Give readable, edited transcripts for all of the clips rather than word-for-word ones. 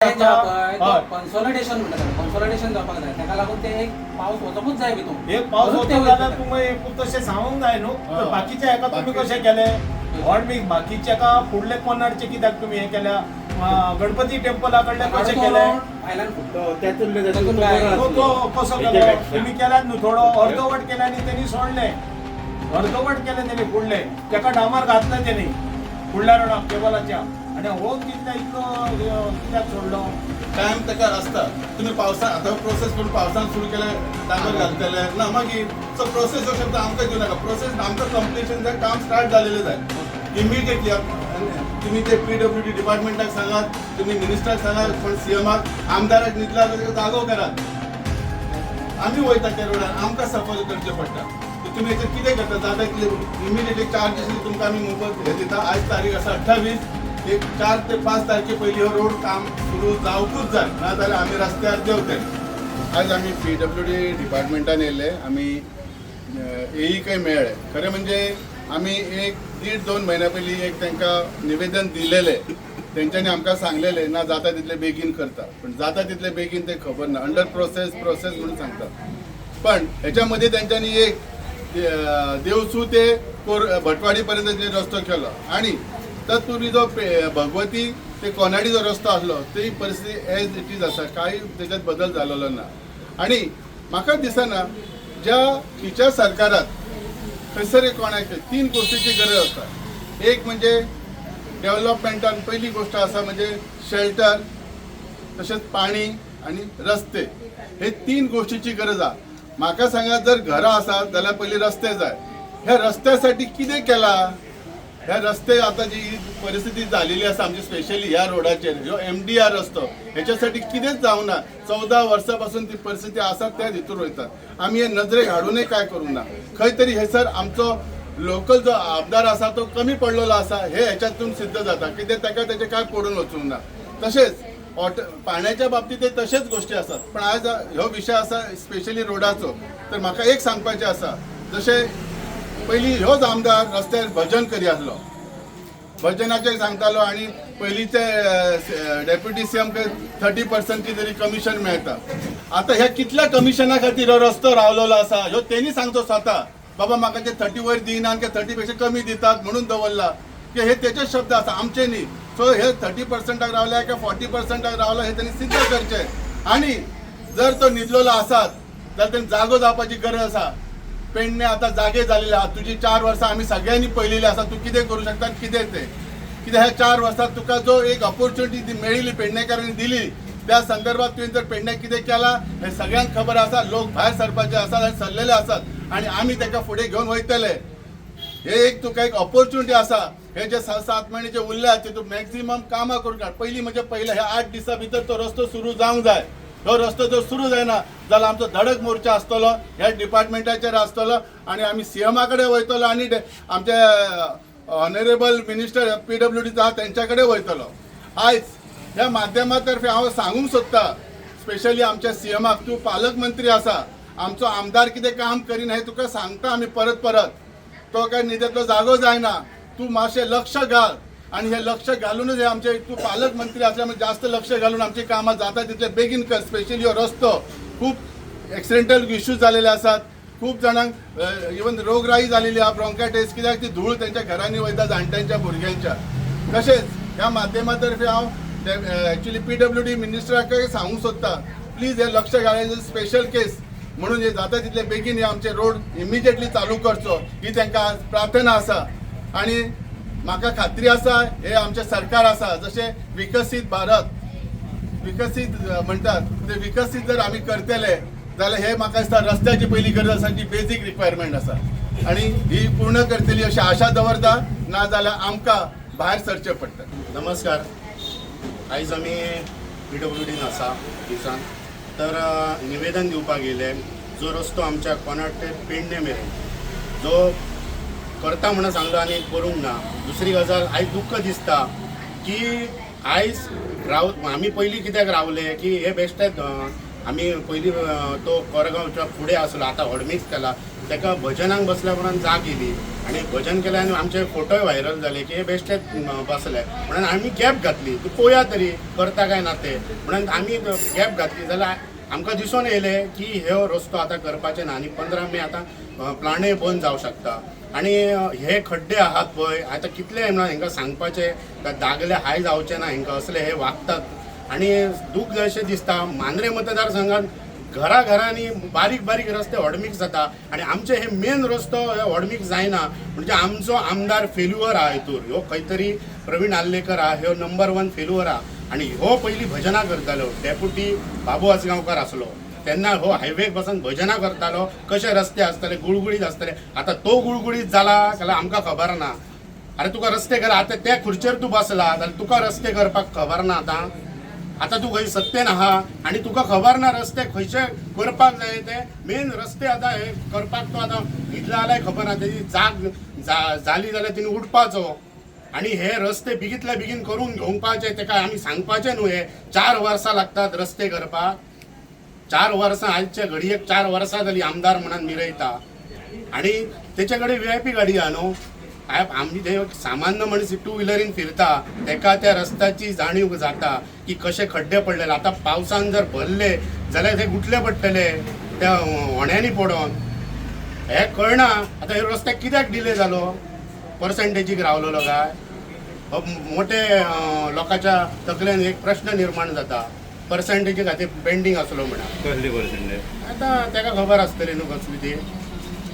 हय. कन्सॉलिडेशन म्हणटा, कन्सॉलिडेशन जावपाक जाय. ताका लागून ते एक पावस वचपूच जाय भितून. एक पावस परत ते वचून जाल्यार वयतले. तुमी तशें सांगूंक जाय न्हू. तर हय. बाकीच्या हेका तुमी बाकी- कशें केले व्हड बी, बाकीच्या का फुडले कोनाडचे कित्याक तुमी हें केल्या, गणपती टेम्पला कडले कशें तो केले? रोड भायल्यान फुटलो. त्यातून तातूंत काय? तो तो कसो केलो तुमी? केल्यात न्हू थोडो अर्दवट केले आनी तेणी सोडले. अर्दवट केले तेणी फुडले, तेका डामार घातले तेणी फुडल्या रोडाक केबलाच्या. आनी हो कितल्या इतलो कित्याक सोडलो? टायम ताका आसता. तुमी पावसान आतां प्रोसेस करून पावसान सुरू केले, डांबर घालतले ना मागीर. सो प्रोसेस हो शब्द आमकां दिवं नाका. प्रोसेस आमकां कंप्लिशन जाय, काम स्टार्ट जालेलें जाय इमिडिएटली. तुमी ते पीडब्ल्यूडी डिपार्टमेंटाक सांगात, तुमी मिनिस्टराक सांगात, कोण सीएमाक, आमदाराक न्हिदला जाल्यार ताका जागो करात. आमी वयता त्या रोडार, आमकां सफर करचें पडटा. तर तुमी हेचेर कितें करता? जाता तितले इमिडिएटली चार्जीस तुमकां आमी मुफत हे दिता. आयज तारीख आसा 28. एक 4 ते 5 तारखे पयलीं हो रोड काम सुरू जावकूच जाय, ना जाल्यार आमी रस्त्यार देंवतले. आज आमी पीडब्ल्यूडी डिपार्टमेंटान येयल्ले. आमी एईकय मेळ्ळे. खरें म्हणजे आमी एक दीड दोन म्हयन्या पयलीं एक तांकां निवेदन दिलेलें. तेंच्यांनी आमकां सांगलेलें, ना जाता तितले बेगीन करता. पण जाता तितले बेगीन ते खबर ना. अंडर प्रोसेस प्रोसेस म्हणून सांगता. पण हेच्या मदीं तेंच्यांनी एक देवसू ते कोर भटवाडी पर्यंत जे रस्तो केलो आणि तत्पूर्वी जो भगवती ते कोनाडी जो रस्तो आसलो, ती परिस्थिती एज it is आसा. कांय तेच्यात बदल जालेलो ना. आणि म्हाका दिसना, ज्या खंयच्या सरकारात खंयसर कोणाक तीन गोष्टीची गरज आसता. एक म्हणजे डेव्हलपमेंटान पहिली गोष्ट आसा म्हणजे शेल्टर, तशेंच पाणी आणि रस्ते. हे तीन गोष्टीची गरज आसा. म्हाका सांगा, जर घरां आसात जाल्यार पयलीं रस्ते जाय. ह्या रस्त्यासाठी कितें केलां? ह्या रस्ते आता जी परिस्थिती झालेली आसा आमची, स्पेशली ह्या रोडाचेर, ह्यो एमडीआर रस्तो, ह्याच्यासाठी कितेंच जावना. 14 वर्सां पासून ती परिस्थिती आसा, त्या हितूर वयतात. आमी हे नजरेक हाडूनय काय करूंक ना. खंय तरी हेसर आमचो लोकल जो आमदार आसा तो कमी पडलेलो आसा, हे हेच्यातून सिद्ध जाता. कितें ताका तेजें काय पडून वचूंक ना. तशेंच वॉटर पाण्याच्या बाबतीत ते तशेंच गोष्टी आसात. पण आज ह्यो विशय आसा स्पेशली रोडाचो. तर म्हाका एक सांगपाचें आसा, जशें पयलीं ह्योच आमदार रस्त्यार भजन करी आसलो, भजनाचेर सांगतालो आणि पयलींचे डेप्युटी सीएम 30% तरी कमिशन मेळटा. आतां ह्या कितल्या कमिशना खातीर हो रस्तो रावलेलो आसा, ह्यो तेणी सांगचो स्वता. बाबा, म्हाका ते 30 वयर दिना, 30 पेक्षा कमी दितात म्हणून दवरला की, हे तेचे शब्द आसा, आमचे न्ही. सो हे 30%क रावले काय 40%क रावला, हे त्यांनी सिद्ध करचे. आणि जर तो न्हिदलेलो आसात जाल्यार तेणी जागो जावपाची गरज आसा. पेडणे आता जागे झालेले आहा. तुजी 4 वर्सां आमी सगळ्यांनी पळयलेली आसा, तूं कितें करूं शकता आनी कितें तें. कित्याक ह्या 4 वर्सां तुका जो एक ऑपॉर्च्युनिटी मेळिल्ली, पेडणेकारांनी दिली, त्या संदर्भात तुवें जर पेडण्याक कितें केलां हें सगळ्यांक खबर आसा. लोक भायर सरपाचे आसात आनी सरलेले आसात आनी आमी ताका फुडें घेवन वयतले. हे एक तुका एक ऑपॉर्च्युनिटी आसा. हे जे 6-7 म्हयने जे उरले ते तूं मॅक्झिमम कामां करून काड. पयलीं म्हणजे पयले ह्या 8 दिसां भितर तो रस्तो सुरू जावंक जाय. हो रस्तो जर सुरू जायना जाल्यार आमचो धडक मोर्चा आसतलो, ह्या डिपार्टमेंटाचेर आसतलो आनी आमी सीएमा कडेन वयतलो आनी आमचे ऑनरेबल मिनिस्टर पीडब्ल्यूडीचो आहा तेंच्या कडेन वयतलो. आयज ह्या माध्यमातर्फे हांव सांगूंक सोदता स्पेशली आमच्या सीएमाक, तूं पालकमंत्री आसा. आमचो आमदार कितें काम करीना हें तुका सांगता आमी परत परत. तो काय न्हिदेंतलो जागो जायना. तूं मातशें लक्ष घाल आणि हे लक्ष घालूनच हे आमचे, तूं पालकमंत्री असल्यामुळे जास्त लक्ष घालून आमची कामां जाता तितले बेगीन कर. स्पेशली हो रस्तो, खूप एक्सिडेंटल इश्यूज झालेले आसात. खूप जाणांक इवन रोगराई झालेली आहा, ब्रोंकायटीस, कित्याक ती धूळ तेंच्या घरांनी वयता, जाणट्यांच्या, भुरग्यांच्या. तशेंच ह्या माध्यमातर्फे हांव एक्चुली पीडब्ल्यूडी मिनिस्टराक सांगूंक सोदता, प्लीज हे लक्ष घालायचं. स्पेशल केस म्हणून हे जाता तितले बेगीन हे आमचे रोड इमिजिएटली चालू करचो, ही तांकां आज प्रार्थना आसा. आणि म्हाका खात्री आसा, हे आमचें सरकार आसा, जशें विकसीत भारत, विकसीत म्हणटात, ते विकसीत जर आमी करतले जाल्यार हे म्हाका दिसता रस्त्याची पयली गरज आसा, जी बेजीक रिक्वायरमेंट आसा आणि ही पूर्ण करतली अशी आशा दवरता. ना जाल्यार आमकां भायर सरचें पडटा. नमस्कार. आयज आमी पीडब्ल्यूडीन आसा ऑफिसान, तर निवेदन दिवपाक येयले. जो रस्तो आमच्या कोनाट ते पेडणे मेरेन जो करता म्हणून सांगलो आनी करूंक ना. दुसरी गजाल, आयज दुख्ख दिसता की आयज राव आमी पयलीं कित्याक रावले की हे बेश्टे आमी पयलीं तो कोरगांवच्या फुडें आसलो, आतां हॉडमिक्स केला. ताका भजनाक बसल्या उपरांत जाग येयली आनी भजन केलें आनी आमचे फोटोय व्हायरल जाले की हे बेश्टे बसले म्हणून आमी गॅप घातली, तूं पळोवया तरी करता काय ना ते म्हणून आमी गॅप घातली जाल्यार आमकां दिसून येयलें की हे रस्तो आतां करपाचे ना आनी 15 मे आतां प्लांटय बंद जावं शकता. आनी हे खड्डे आहात पळय आतां कितले म्हणून हांकां सांगपाचें दागले हाय जावचे ना, हांकां असले हे वागतात आनी दूख अशें दिसता. मांद्रे मतदारसंघात घराघरांनी बारीक बारीक रस्ते हॉडमिक्स जाता आनी आमचे हे मेन रस्तो हे हॉडमिक्स जायना. म्हणजे आमचो आमदार फेल्युअर आहा हितूर, ह्यो खंय तरी प्रवीण आर्लेकर आहा, ह्यो नंबर 1 फेल्युअर आहा. आनी ह्यो पयलीं भजनां करतालो, डेप्युटी बाबू आजगांवकार आसलो तेन्ना हो हायवेक बसून भजनां करतालो, कशे रस्ते आसतले गुळगुळीत आसतले. आतां तो गुळगुळीत जाला जाल्यार आमकां खबर ना. अरे तुका रस्ते कर, आतां त्या खुर्चेर तूं बसला जाल्यार तुका रस्ते करपाक खबर ना. आतां आतां तूं खंय सत्तेन आहा आनी तुका खबर ना रस्ते खंयचे करपाक जाय ते मेन रस्ते आतां हे करपाक तो आतां न्हिदला जाल्यार खबर ना, तेजी जाग जाली जाल्यार तिणें उठपाचो आनी हे रस्ते बेगींतल्या बेगीन करून घेवपाचे. तेका आमी सांगपाचें न्हू, हे 4 वर्सां लागतात रस्ते करपाक, 4 वर्सां आयचे घडयेक 4 वर्सां जाली आमदार म्हणून मिरयता आनी तेचे कडेन VIP गाडी आहा न्हू. आमी ते सामान्य मनीस 2 व्हिलरीन फिरता तेका त्या रस्त्याची जाणीव जाता की कशे खड्डे पडलेले. आतां पावसान जर भरले जाल्यार ते गुटले पडटले त्या होण्यांनी पडोन, हे कळना. आतां हे रस्ते कित्याक डिले जालो, पर्संटेजीक रावलेलो काय हो मोठे लोकांच्या तकलेन एक प्रश्न निर्माण जाता. पर्संटेजी खातीर पेंडींग आसलो म्हणा, कसली पर्संटेज आतां तेका खबर आसतली न्हू कसली ती.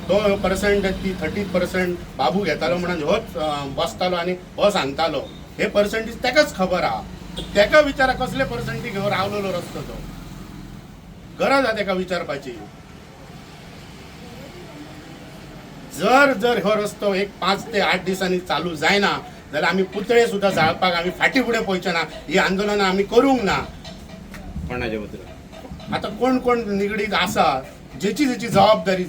तो पर्संट ती 30% बाबू घेतालो म्हणून होच बसतालो आनी हो सांगतालो हे पर्संटेज तेकाच खबर आहा. तेका विचारा कसले पर्संटेज घेवन रावलेलो रस्तो तो, गरज आहा तेका विचारपाची. जर जर हो रस्तो एक 5 ते 8 दिसांनी चालू जायना जाल्यार आमी पुतळे सुद्दां जाळपाक आमी फाटीं फुडें पळोवचे ना. ही आंदोलनां आमी करूंक ना. कोणाचे पुतळे आतां कोण कोण निगडीत आसा, जेची जेची जबाबदारी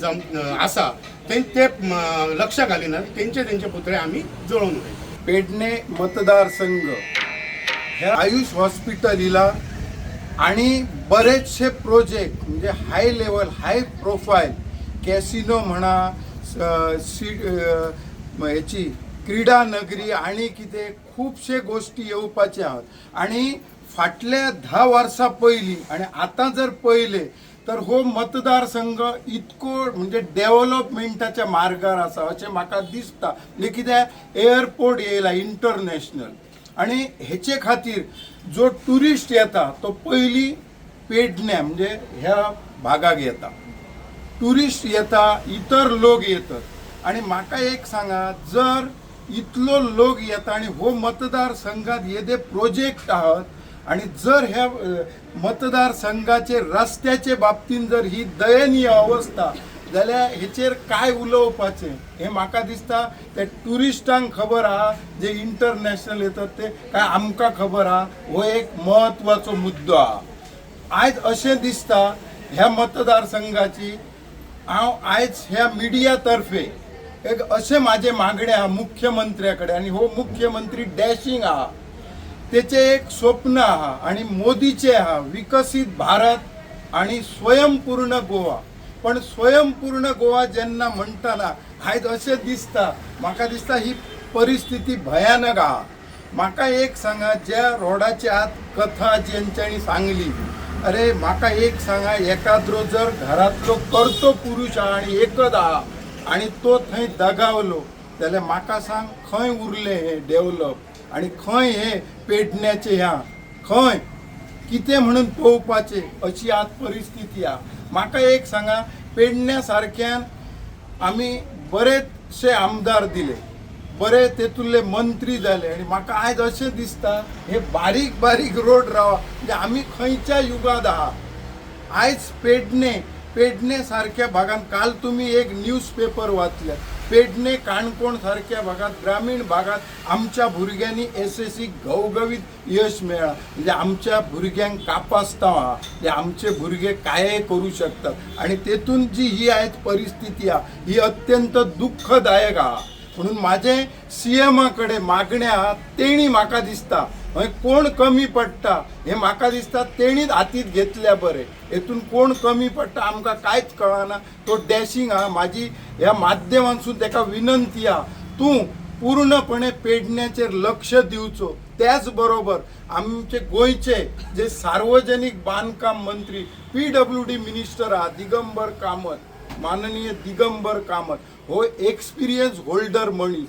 आसा ते लक्ष घालिना, तेंचे तेंचे पुतळे आमी जळोवन उडयता. पेडणे मतदारसंघ हे आयुष हॉस्पिटलीला आणि बरेचसे प्रोजेक्ट म्हणजे high level high profile casino म्हणा, ह्याची क्रीडा नगरी आणि कितें खुबशे गोष्टी येवपाचे आहात. आणि फाटल्या 10 वर्सां पयलीं आनी आतां जर पळयलें तर हो मतदारसंघ इतको म्हणजे डेव्हलपमेंटाच्या मार्गार आसा अशें म्हाका दिसता. म्हणजे कित्याक एअरपोर्ट येयला इंटरनॅशनल आनी हेचे खातीर जो ट्युरिस्ट येता तो पयलीं पेडण्या म्हणजे ह्या भागाक येता, ट्युरिस्ट येता, इतर लोक येतात. आनी म्हाका एक सांगा, जर इतलो लोक येता आनी हो मतदारसंघात येदे प्रोजेक्ट आहात आनी जर ह्या मतदारसंघाचे रस्त्याचे बाबतीन जर ही दयनीय अवस्था जाल्यार हेचेर काय उलोवपाचें हें म्हाका दिसता ते ट्युरिस्टांक खबर आहा, जे इंटरनॅशनल येतात ते काय आमकां खबर आहा. हो एक म्हत्वाचो मुद्दो आहा. आयज अशें दिसता ह्या मतदारसंघाची हांव आयज ह्या मिडिया तर्फे एक अशें म्हाजें मागणें आहा मुख्यमंत्र्या कडेन, आनी हो मुख्यमंत्री डॅशींग आहा, तेचें एक स्वप्न आहा आनी मोदीचें आहा विकसीत भारत आनी स्वयंपूर्ण गोवा. पण स्वयंपूर्ण गोवा जेन्ना म्हणटना आयज अशें दिसता, म्हाका दिसता ही परिस्थिती भयानक आहा. म्हाका एक सांगा, ज्या रोडाची आत कथा जेंच्यांनी सांगली, अरे म्हाका एक सांगा, एकाद्रो जर घरांतलो करतो पुरुश आहा आनी एकच आहा आनी तो थंय दगावलो जाल्यार म्हाका सांग खंय उरलें हें डेवलप आनी खंय हें पेडण्याचें ह्या खंय कितें म्हणून पळोवपाचें अशी आज परिस्थिती आहा. म्हाका एक सांगा, पेडण्या सारक्यान आमी बरेचशे आमदार दिले, बरे तेतुले मंत्री जाले आनी म्हाका आयज अशें दिसता हे बारीक बारीक रोड रावा म्हणजे आमी खंयच्या युगांत आहा. आयज पेडणे सारक्या भागांत काल तुमी एक न्यूज पेपर वाचल्या, पेडणे काणकोण सारक्या भागांत ग्रामीण भागांत आमच्या भुरग्यांनी SSC घवघवीत यश मेळ्ळां. म्हणजे आमच्या भुरग्यांक कापास्तांव आहा, म्हणजे आमचे भुरगे कांय करूं शकतात आनी तेतून जी ही आयज परिस्थिती आहा ही अत्यंत दुःखदायक आहा. म्हणून म्हाजें CMA कडेन मागणें आहा, तेणी म्हाका दिसता हय कोण कमी पडटा हें म्हाका दिसता तेणीच हातींत घेतल्या बरें. हेतून कोण कमी पडटा आमकां कांयच कळना. तो डॅशिंग आहा. म्हाजी ह्या माध्यमांतसून तेका विनंती आहा, तूं पूर्णपणे पेडण्याचेर लक्ष दिवचो. त्याच बरोबर आमचे गोंयचे जे सार्वजनीक बांदकाम मंत्री PWD minister आहा दिगंबर कामत, माननीय दिगंबर कामत हो एक्सपिरियन्स होल्डर मनीस,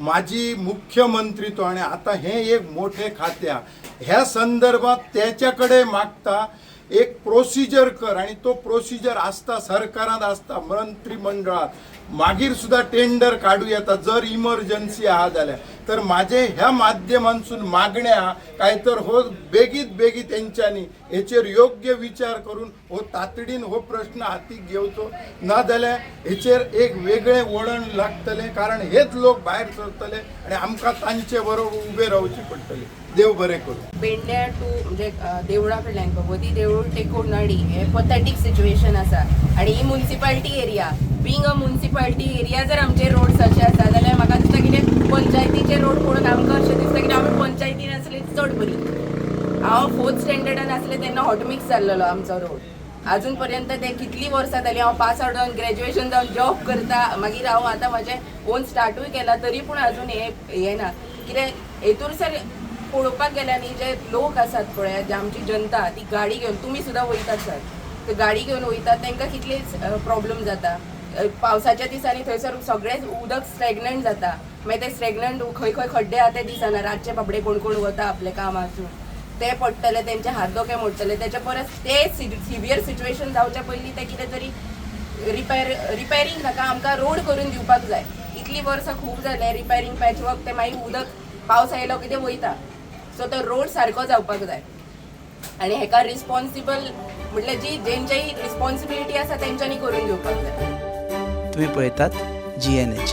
माजी मुख्यमंत्री तो, आनी आतां हें एक मोठें खातें आहा. ह्या संदर्भात तेच्या कडेन मागता एक प्रोसिजर कर, आनी तो प्रोसिजर आसता सरकारांत आसता मंत्रीमंडळात, मागीर सुद्दां टेंडर काडूं येता जर इमर्जन्सी आहा जाल्यार. तर म्हाजें ह्या माध्यमांतसून मागणें आहा काय तर हो बेगीत बेगीत तेंच्यांनी हेचेर योग्य विचार करून हो तातडीन हो प्रश्न हातीक घेवचो, ना जाल्यार हेचेर एक वेगळें वळण लागतलें, कारण हेच लोक भायर सरतले आनी आमकां तांचे बरोबर उबे रावचें पडटलें. देव बरें करूं. पेडण्या टू म्हणजे देवळा कडल्यान भगवती देवूळ ते कोनाडी हे पथेटीक सिच्युएशन आसा. आनी ही municipality area, being a municipality area जर आमचे रोड्स अशे आसा जाल्यार म्हाका दिसता कितें पंचायतीचे रोड पळोवन आमकां अशें दिसता कितें आमी पंचायतीन आसले चड बरी. हांव फोर्थ स्टँडर्डान आसलें तेन्ना हॉटमिक्स जाल्लेलो आमचो रोड. आजून पर्यंत ते कितली वर्सां जाली हांव पास आवट जावन ग्रॅज्युएशन जावन जॉब करता, मागीर हांव आतां म्हाजें ओन स्टार्टूय केलां तरी पूण आजून हें ना. कितें हेतून सर पळोवपाक गेल्यार न्ही जे लोक आसात पळय, जे आमची जनता ती गाडी घेवन तुमी सुद्दां वयतात सर, ते गाडी घेवन वयतात तांकां कितले प्रॉब्लम जाता. पावसाच्या दिसांनी थंयसर सगळेंच उदक स्टॅग्नंट जाता, मागीर ते स्टॅग्नंट खंय खंय खड्डे आहा ते दिसना. रातचे बाबडे कोण कोण वता आपले काम आसून ते पडटले, तेंचे हात दोके मोडटले. तेच्या परस ते सिवियर सिच्युएशन जावच्या पयलीं ते कितें तरी रिपेरींग नाका आमकां रोड करून दिवपाक जाय. इतली वर्सां खूब जालें रिपेरींग पॅचवर्क, ते मागीर उदक पावस आयलो कितें वयता. सो तो रोड सारको जावपाक जाय आनी हेका रिस्पॉन्सिबल म्हटल्यार जी जेंच्याही रिस्पॉन्सिबिलिटी आसा तेंच्यांनी करून घेवपाक जाय. तुम्ही पळयतात GNH.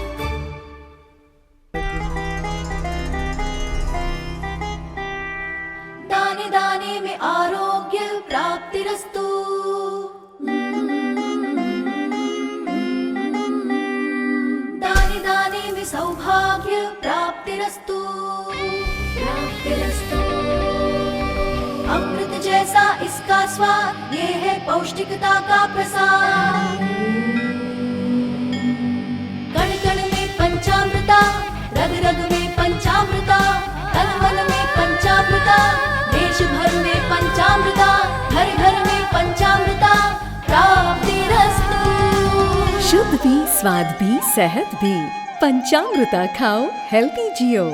दाने दाने में आरोग्य प्राप्तिरस्तु. दाने दाने में सौभाग्य प्राप्तिरस्तु. प्राप्तिरस्तु. अमृत जैसा इसका स्वाद, ये है पौष्टिकता का प्रसाद. कण कण में पंचामृता, रग रग में पंचामृता, तन मन में पंचामृता, देश भर में पंचामृता, घर घर में पंचामृता प्राप्तिरस्तु. शुद्ध भी, स्वाद भी, सेहत भी. पंचामृता खाओ, हेल्दी जियो.